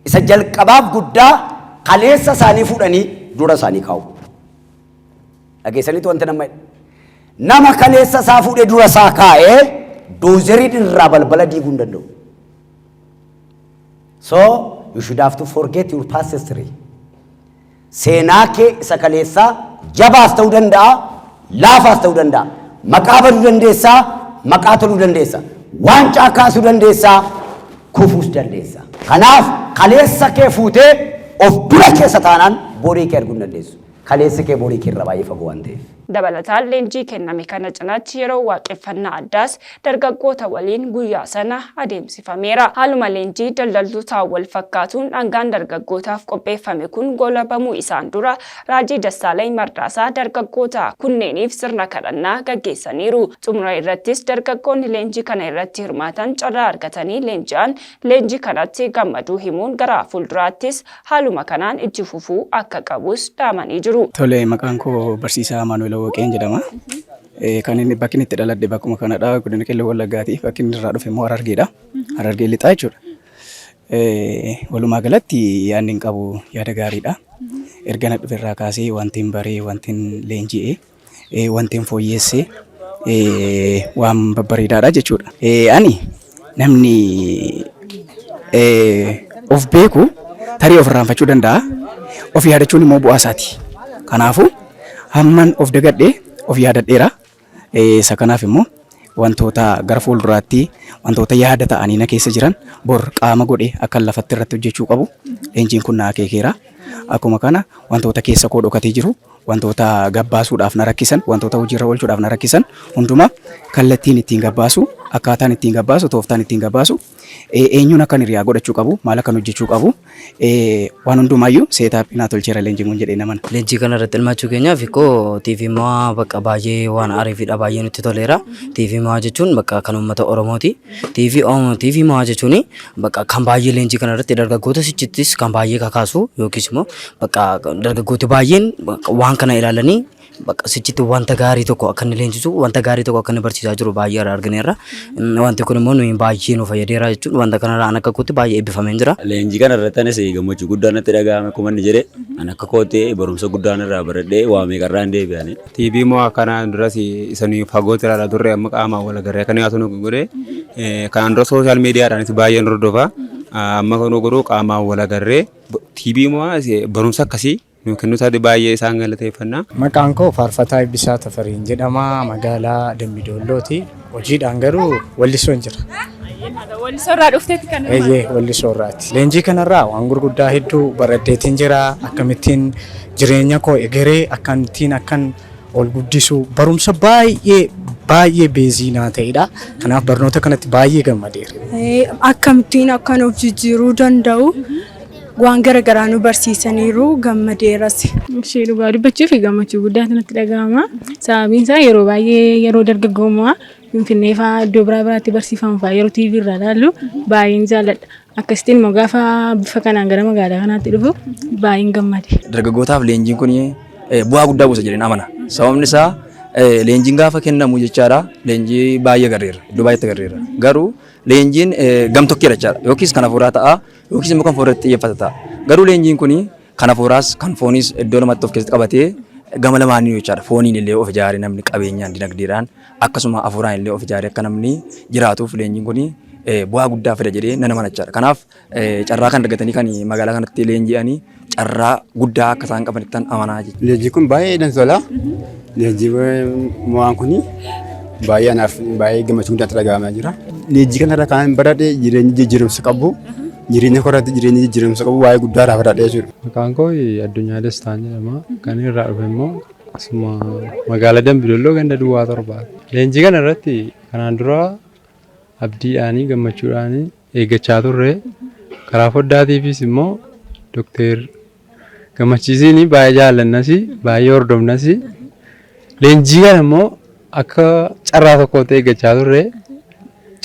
Isa jalqabaaf guddaa kaleessa isaanii fuudhanii dura isaanii kaa'u. Dhageessaniitu wanta nama nama kaleessa isaa fuudhee dura isaa kaa'ee doozeriin irraa balbala diiguu hin danda'u. So you should have to forget your past history. Seenaa kee isa kaleessaa jabaas ta'uu danda'a, laafaas ta'uu danda'a. Maqaa baduu dandeessaa, maqaa toluu dandeessa. Waancaa kaasuu dandeessaa, kufuus dandeessa. Kanaaf kaleessa kee fuutee of dura keessa taanaan borii kee arguu hin dandeessu. Kaleessi kee borii kee irra baay'ee fagoo waan ta'eef. Dabalataan leenjii kenname kana cinaatti yeroo waaqeffannaa addaas dargaggoota waliin guyyaa sana adeemsifameera. Haaluma leenjii daldaltootaan wal fakkaatuun dhangaan dargaggootaaf qopheeffame kun goolabamuu isaan dura Raajii Dassaalany Mardaasaa dargaggoota kunneeniif sirna kadhannaa gaggeessaniiru. Xumura irrattis dargaggoonni leenjii kana irratti hirmaatan carraa argatanii leenji'an leenjii kanatti gammaduu himuun gara fuulduraattis haaluma kanaan itti fufuu akka qabus dhaamanii jiru. Tole, maqaan koo Barsiisaa Amaanuel Awwaqeen jedhama. Kan inni bakki inni itti dhaladhe bakkuma kanadha, godina Qellem Wallaggaati. Bakki inni irraa dhufe immoo Harargeedha. Harargee lixaa jechuudha. Walumaa galatti yaadni hin qabu yaada gaariidha. Erga na dhufe irraa kaasee wanti hin baree, wanti hin leenji'e, wanti hin fooyyeesse waan babbareedaadha jechuudha. Ani namni of beeku tarii of irraanfachuu danda'a. Of yaadachuun immoo bu'aa isaati. Kanaafuu hamman of dagadhee of yaadadheera. Isa kanaaf immoo wantoota gara fuulduraatti wantoota yaada ta'anii na keessa jiran bor qaama godhee akkan lafatti irratti hojjechuu qabu leenjiin kun na akeekeera. Akkuma kana wantoota keessa koo dhokatee jiru, wantoota gabbaasuudhaaf na rakkisan, wantoota hojiirra oolchuudhaaf na rakkisan hundumaa kallattiin ittiin gabbaasu, akkaataan ittiin gabbaasu, tooftaan ittiin gabbaasu, eenyuun akkan hiriyaa godhachuu qabu, maal akkan hojjechuu qabu, waan hundumaayyuu setup naa tolcheera leenjiin kun jedhee namana. Leenjii kana irratti hirmaachuu keenyaaf koo TV Mo'aa bakka baay'ee waan ariifidha, baay'ee nutti toleera. TV Mo'aa jechuun bakka kan uummata Oromooti. TV Mo'aa jechuun bakka kan baay'ee leenjii kana irratti dargaggoota sichittis kan baay'ee kakaasu yookiis immoo bakka dargaggooti baay'een waan kana ilaalanii bakka sichitti wanta gaarii tokko akka inni leenjisu, wanta gaarii tokko akka inni barsiisaa jiru baay'ee irraa argineerra. Wanti kun immoo nuyi baay'ee nu fayyadeera jechuun wanta kanarraa an akka kootti baay'ee eebbifamee jira. Leenjii kana irratti anis gammachuu guddaan natti dhaga'ame. Akkuma inni jedhe, an akka kootti barumsa guddaan irraa baradhee waa meeqarraa hin deebi'ani. TV Mo'aa kanaan duras isa nuyi fagootti ilaalaa turre amma qaamaan wal agarree akka dhiyaatu nu godhe. Kanaan dura social mediadhaanis baay'een hordofa. Amma kan godhu qaamaan wal agarree TV Mo'aa barumsa akkasii nu kennuu isaati baay'ee isaan galateeffanna. Maqaan koo Faarfataa Eebbisaa Tafariin jedhama. Magaalaa Dambidoollooti. Hojiidhaan garuu Wallisoon jira. Wallisoo irraa dhufteetti kan Eeyyee, Wallisoo irraati. Leenjii kanarraa waan gurguddaa hedduu baradheetiin jira. Akkamittiin jireenya koo egeree akkamittiin akkan ol guddisu barumsa baay'ee baay'ee base naa ta'edha. Kanaaf barnoota kanatti baay'ee gammadeera. Akkamittiin akkan of jijjiiruu danda'u waan garaagaraa nu barsiisaniiru, gammadeeras. Ishee dhugaa dubbachuuf gammachuu guddaatu natti dhaga'ama. Sababiin isaa yeroo baay'ee yeroo dargaggummaa Finfinnee fa'aa iddoo biraa biraatti barsiifamu fa'aa yeroo TV irraa ilaallu baay'een jaalladha. Akkasittiin immoo gaafa bifa kanaan gara magaalaa kanaatti dhufu baay'een gammade. Dargaggootaaf leenjiin kun bu'aa guddaa buusa jedheen amana. Sababni isaa Leenjiin gaafa kennamu jechaadha. Leenjii baay'ee agarreerra. Iddoo baay'eetti agarreerra. Garuu leenjiin gamtokkeedha jechaadha. Yookiis kan hafuuraa ta'a yookiis immoo kan foon irratti xiyyeeffata ta'a. Garuu leenjiin kun kan hafuuraas kan fooniis iddoo lamatti of keessatti qabatee gama lamaanii jechaadha. Fooniin illee of ijaaree namni qabeenyaan dinagdeedhaan akkasuma hafuuraan illee of ijaaree akka namni jiraatuuf leenjiin kun bu'aa guddaa fida jedhee nan amana jechaadha. Kanaaf carraa kan argatanii kan magaalaa kanatti leenji'anii carraa guddaa akka isaan qabanittan amanaa jechuudha. Leenjiin kun baay'ee natti tola. Leenjii mo'aan kun baay'ee anaaf baay'ee gammachuu guddaatti dhaga'amaa jira. Leenjii kanarra kan baradhe jireenya jijjiiramsa qabu jireenya koorratti jireenya jijjiiramsa qabu waa'ee guddaa irraa baradhe jechuudha. Maqaan koo Addunyaa Dastaan jedhama. Kan irraa dhufe immoo asuma magaalaa Dambidolloo ganda Duwwaa torbaati. Leenjii kana irratti kanaan dura abdiidhaanii gammachuudhaanii eeggachaa turre. Karaa foddaatiifis immoo Dookter Gammachiisiin baay'ee jaallannasi baay'ee hordofnasi. Leenjii kana immoo akka carraa tokkootti eeggachaa turre.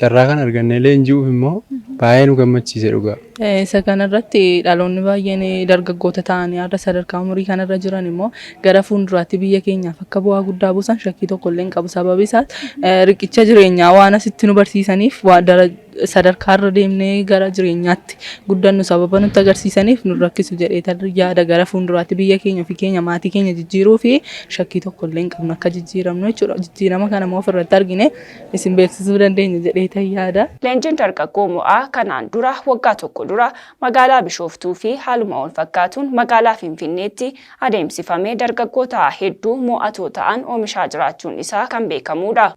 Carraa kana argannee leenji'uuf immoo baay'ee nu gammachiise dhugaa. Isa kanarratti dhaloonni baay'een dargaggoota ta'anii har'a sadarkaa umurii kanarra jiran immoo gara fuulduraatti biyya keenyaaf akka bu'aa guddaa buusan shakkii tokko illee hin qabu. Sababi isaas riqicha jireenyaa waan asitti nu barsiisaniif sadarkaa irra deemnee gara jireenyaatti guddannu sababa nutti agarsiisaniif nu rakkisu jedhee yaada gara fuulduraatti biyya keenya ofii keenya maatii keenya jijjiiruu fi shakkii tokko illee hin qabnu akka jijjiiramnu jechuudha. Jijjiirama kana immoo ofirratti argine isin beeksisuu dandeenya jedheetan yaada. Leenjiin dargaggoo mo'aa kanaan dura waggaa tokko dura magaalaa Bishooftuu fi haaluma walfakkaatuun magaalaa Finfinneetti adeemsifame dargaggoota hedduu mo'atoo ta'an oomishaa jiraachuun isaa kan beekamuudha.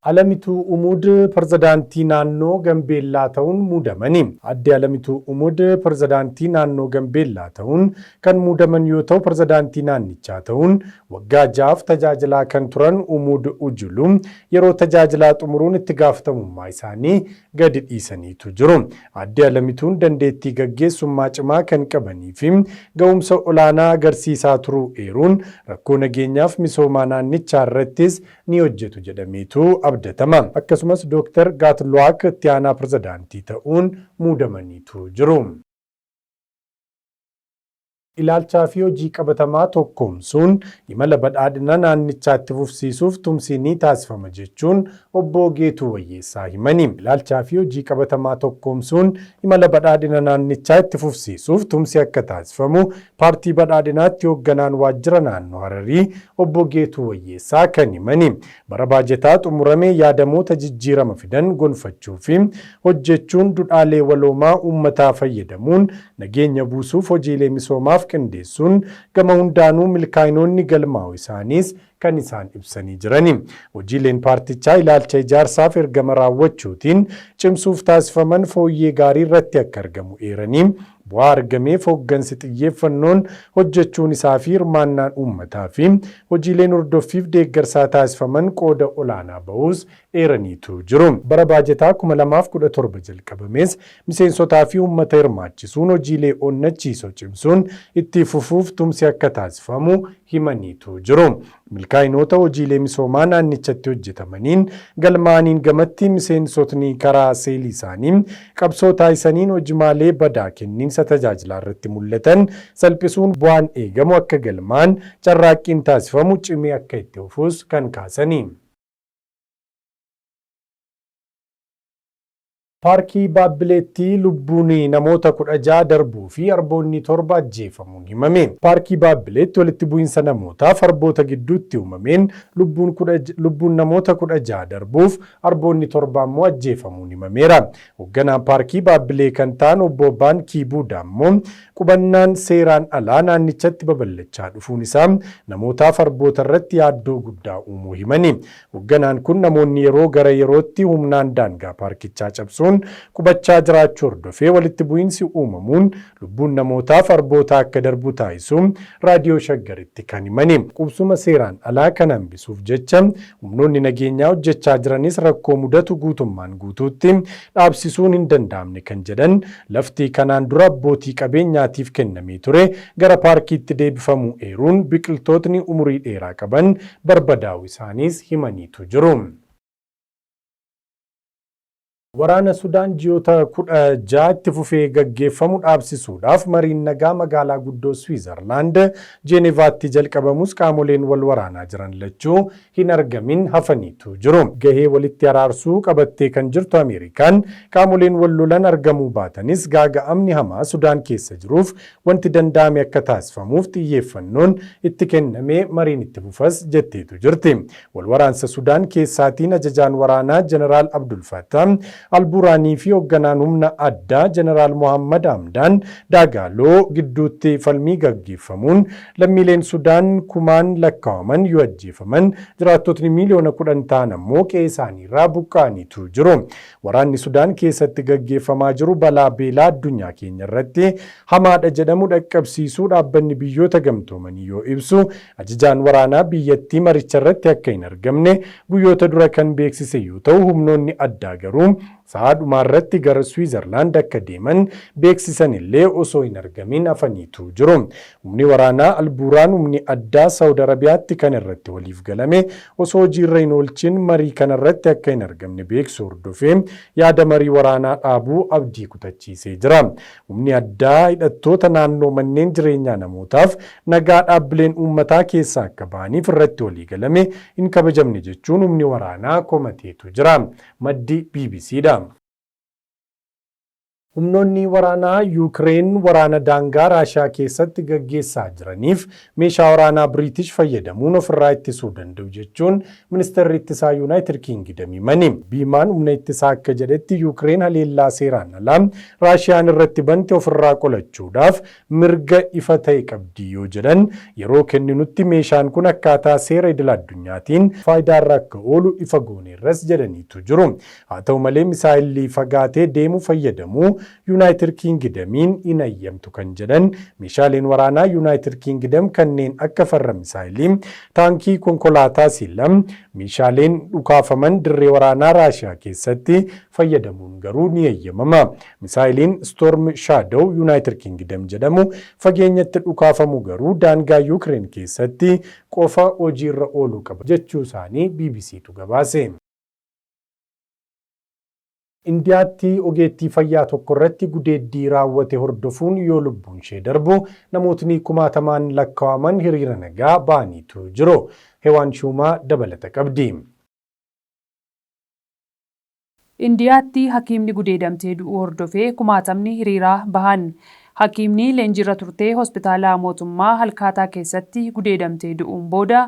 Alamituu Umud Pirezidaantii Naannoo Gambeellaa ta'uun muudamani. Aadde Alamituu Umud Pirezidaantii Naannoo Gambeellaa ta'uun kan muudaman yoo ta'u, Pirezidaantii naannichaa ta'uun waggaa ja'aaf tajaajilaa kan turan Umud Ujulu yeroo tajaajilaa xumuruun itti gaafatamummaa isaanii gadi dhiisaniitu jiru. Aadde Alamituun dandeettii gaggeessummaa cimaa kan qabanii fi ga'umsa olaanaa agarsiisaa turuu eeruun, rakkoo nageenyaaf misoomaa naannichaarrattis ni hojjetu jedhameetu abdatama. Akkasumas Dooktar Gaatluwaak itti aanaa pirezidaantii ta'uun muudamaniitu jiru. Ilaalchaa fi hojii qabatamaa tokkoomsuun imala badhaadhina naannichaa itti fufsiisuuf tumsi ni taasifama jechuun Obbo Geetuu Wayyeessaa himani. Ilaalchaa fi hojii qabatamaa tokkoomsuun imala badhaadhina naannichaa itti fufsiisuuf tumsi akka taasifamu Paartii Badhaadhinaatti Hogganaan Waajjira Naannoo Hararii Obbo Geetuu Wayyeessaa kan himani. Bara baajataa xumurame yaadamoota jijjiirama fidan gonfachuu fi hojjechuun dudhaalee waloomaa uummataa fayyadamuun nageenya buusuuf hojiilee misoomaaf qindeessuun gama hundaanuu milkaa'inoonni galmaa'uu isaaniis kan isaan ibsanii jirani. Hojiileen paartichaa ilaalcha ijaarsaaf ergama raawwachuutiin cimsuuf taasifaman fooyyee gaarii irratti akka argamu eeranii, bu'aa argameef hoggansi xiyyeeffannoon hojjechuun isaa fi hirmaannaan uummataa fi hojiileen hordoffiif deeggarsaa taasifaman qooda olaanaa bahuus eeraniitu jiru. Bara baajataa 2017 jalqabames miseensotaa fi uummata hirmaachisuun hojiilee onnachiisoo cimsuun itti fufuuf tumsi akka taasifamu himaniitu jiru. Milkaa'inoota hojiilee misoomaa naannichatti hojjetamaniin galmaa'aniin gamatti miseensotni karaa seelii isaanii qabsoo taasisaniin hojimaalee badaa kenniinsa tajaajilaa irratti mul'atan salphisuun bu'aan eegamu akka galmaa'an carraaqqiin taasifamu cimee akka itti fufus kan kaasani. Paarkii Baabbileetti lubbuun namoota 16 darbuu fi arboonni 7 ajjeefamuun himame. Paarkii Baabbileetti walitti bu'insa namootaaf arboota gidduutti uumameen lubbuun lubbuun namoota 16 darbuuf arboonni 7 ammoo ajjeefamuun himameera. Hogganaan Paarkii Baabbilee kan ta'an Obbo Baankii Buudaa ammoo qubannaan seeraan alaa naannichatti babal'achaa dhufuun isaa namootaaf arboota irratti yaaddoo guddaa uumuu himani. Hogganaan kun namoonni yeroo gara yerootti humnaan daangaa paarkichaa cabsuun taasisuun qubachaa jiraachuu hordofee walitti bu'iinsi uumamuun lubbuun namootaaf arbootaa akka darbu taasisuu Raadiyoo Shaggaritti kan himani. Qubsuma seeraan alaa kana hambisuuf jecha humnoonni nageenyaa hojjechaa jiranis rakkoo mudatu guutummaan guutuutti dhaabsisuun hin danda'amne kan jedhan lafti kanaan dura abbootii qabeenyaatiif kennamee ture gara paarkiitti deebifamuu eeruun biqiltootni umurii dheeraa qaban barbadaa'uu isaaniis himaniitu jiru. Waraana Sudaan ji'oota 16 itti fufee gaggeeffamu dhaabsisuudhaaf mariin nagaa magaalaa guddoo Swiizarlaand Jeenevaatti jalqabamus qaamoleen wal waraanaa jiran lachuu hin argamin hafaniitu jiru. Gahee walitti araarsuu qabattee kan jirtu Ameerikaan qaamoleen wal lolan argamuu baatanis gaaga'amni hamaa Sudaan keessa jiruuf wanti danda'ame akka taasifamuuf xiyyeeffannoon itti kennamee mariin itti fufas jetteetu jirti. Wal waraansa Sudaan keessaatiin ajajaan waraanaa Jeneraal Abdul Fattah Al-Buraanii fi hogganaan humna addaa Jeneraal Mohaammad Hamdaan Daagaaloo gidduutti falmii gaggeeffamuun lammiileen Sudaan kumaan lakkaawaman yoo ajjeefaman jiraattotni miiliyoona 10 ta'an ammoo qe'ee isaaniirraa buqqa'aniitu jiru. Waraanni Sudaan keessatti gaggeeffamaa jiru balaa beelaa addunyaa keenya irratti hamaadha jedhamu dhaqqabsiisuu Dhaabbanni Biyyoota Gamtoomanii yoo ibsu, ajajaan waraanaa biyyattii maricha irratti akka hin argamne guyyoota dura kan beeksise yoo ta'u, humnoonni addaa garuu sa'aa dhumaa irratti gara Swiizarlaand akka deeman beeksisanillee osoo hin argamin hafaniitu jiru. Humni waraanaa Al-Buuraan humni addaa Sawud Arabiyaatti kan irratti waliif galame osoo hojiirra hin oolchin marii kanarratti akka hin argamne beeksuu hordofee yaada marii waraanaa dhaabuu abdii kutachiisee jira. Humni addaa hidhattoota naannoo manneen jireenyaa namootaaf nagaa dhaabbileen uummataa keessaa akka bahaniif irratti waliigalame hin kabajamne jechuun humni waraanaa komateetu jira. Maddi bbc dha. Humnoonni waraanaa Yuukireen waraana daangaa Raashiyaa keessatti gaggeessaa jiraniif meeshaa waraanaa Biriitish fayyadamuun ofirraa ittisuu danda'u jechuun Ministeerri Ittisaa Yuunaayitid Kiingidam himani. Biimaan humna ittisaa akka jedhetti Yuukireen haleellaa seeraan alaa Raashiyaan irratti bante ofirraa qolachuudhaaf mirga ifa ta'e qabdi yoo jedhan, yeroo kenninutti meeshaan kun akkaataa seera idil-addunyaatiin faayidaarra akka oolu ifa gooneerras jedhaniitu jiru. Haa ta'u malee misaa'elli fagaatee deemu fayyadamuu Yunaayitid Kiingidamiin hin hayyamtu kan jedhan meeshaaleen waraanaa Yunaayitid Kiingidam kanneen akka farra misaa'elii, taankii, konkolaataa siilla, meeshaaleen dhukaafaman dirree waraanaa Raashiyaa keessatti fayyadamuun garuu ni hayyamama. Misaa'eliin Storm Shadow Yunaayitid Kingidam jedhamu fageenyatti dhukaafamu garuu daangaa Yuukireen keessatti qofa hojiirra ooluu qaba jechuu isaanii BBCtu gabaase. Indiyaatti ogeettii fayyaa tokkorratti gudeeddii raawwate hordofuun yoo lubbuunshee darbu namootni kumaatamaan lakkaa'aman hiriira nagaa ba'aniitu jiru. Hewaan Shuumaa dabalata qabdi. Indiyaatti hakiimni gudeedamtee du'uu hordofee kumaatamni hiriira bahan. Hakiimni leenjiirra turte hospitaala mootummaa Halkaataa keessatti gudeedamtee du'uun booda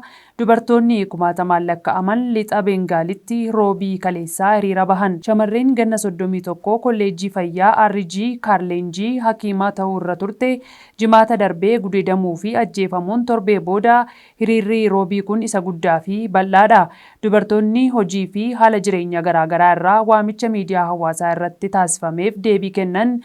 dubartoonni kumaatamaan lakka'aman Lixa Bengaalitti Roobii kaleessaa hiriira bahan. Shamarreen ganna 31 kolleejjii fayyaa RG Kaar leenjii hakiimaa ta'uu irra turte Jimaata darbe gudeedamuu fi ajjeefamuun torbee booda Hiriirri Roobii kun isa guddaa fi bal'aadha. Dubartoonni hojii fi haala jireenya garaa garaa irraa waamicha miidiyaa hawaasaa irratti taasifameef deebii kennan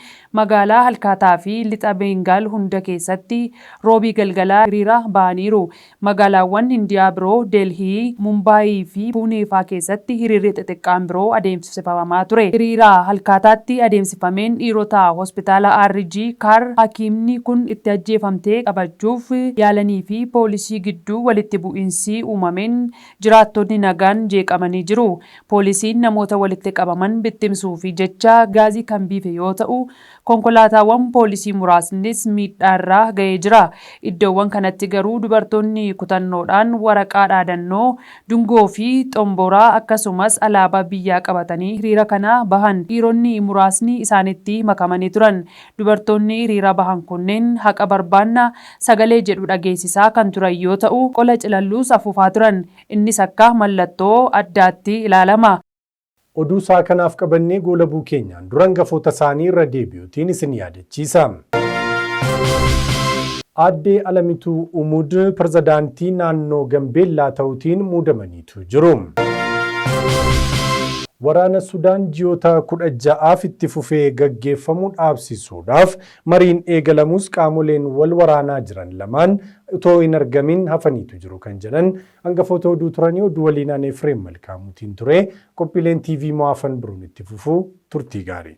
magaalaa Halkaataa fi Lixa Beengaal hunda keessatti Roobii galgala hiriira bahaniiru. Magaalaawwan Hindiyaa biroo Delhii, Mumbaayii fi Puunee faa keessatti hiriirri xixiqqaan biroo adeemsifamaa ture. Hiriira Halkaataatti adeemsifameen dhiirota hospitaala RG Kaar hakiimni kun itti ajjeefamte qabachuuf yaalanii fi poolisii gidduu walitti bu'iinsi uumameen jiraattonni nagaan jeeqamanii jiru. Poolisiin namoota walitti qabaman bittimsuufi jecha gaazii kan biife yoo ta'u, konkolaataawwan poolisii muraasnis miidhaa irra ga'ee jira. Iddoowwan kanatti garuu dubartoonni kutannoodhaan waraqaa dhaadannoo, dungoo fi xomboraa akkasumas alaabaa biyyaa qabatanii hiriira kana bahan. Dhiironni muraasni isaanitti makamanii turan. Dubartoonni hiriira bahan kunneen haqa barbaanna sagalee jedhu dhageessisaa kan turan yoo ta'u, qola cilalluus afuufaa turan. Innis akka mallattoo addaatti ilaalama. Oduu sa'a kanaaf qabannee goolabuu keenyaan dura hangafoota isaanii irra deebi'uutiin isin yaadachiisa. Aaddee Alamituu Umud Pirezidaantii Naannoo Gambeellaa ta'uutiin muudamaniitu jiru. Waraana Sudaan ji'oota 16f itti fufee gaggeeffamu dhaabsisuudhaaf mariin eegalamus qaamoleen wal waraanaa jiran lamaan utoo hin argamin hafaniitu jiru kan jedhan hangafoota oduu turanii oduu waliin an Efreem Malkaamuutiin ture. Qophiileen TV Mo'aa hafan biroon itti fufu turtii gaarii.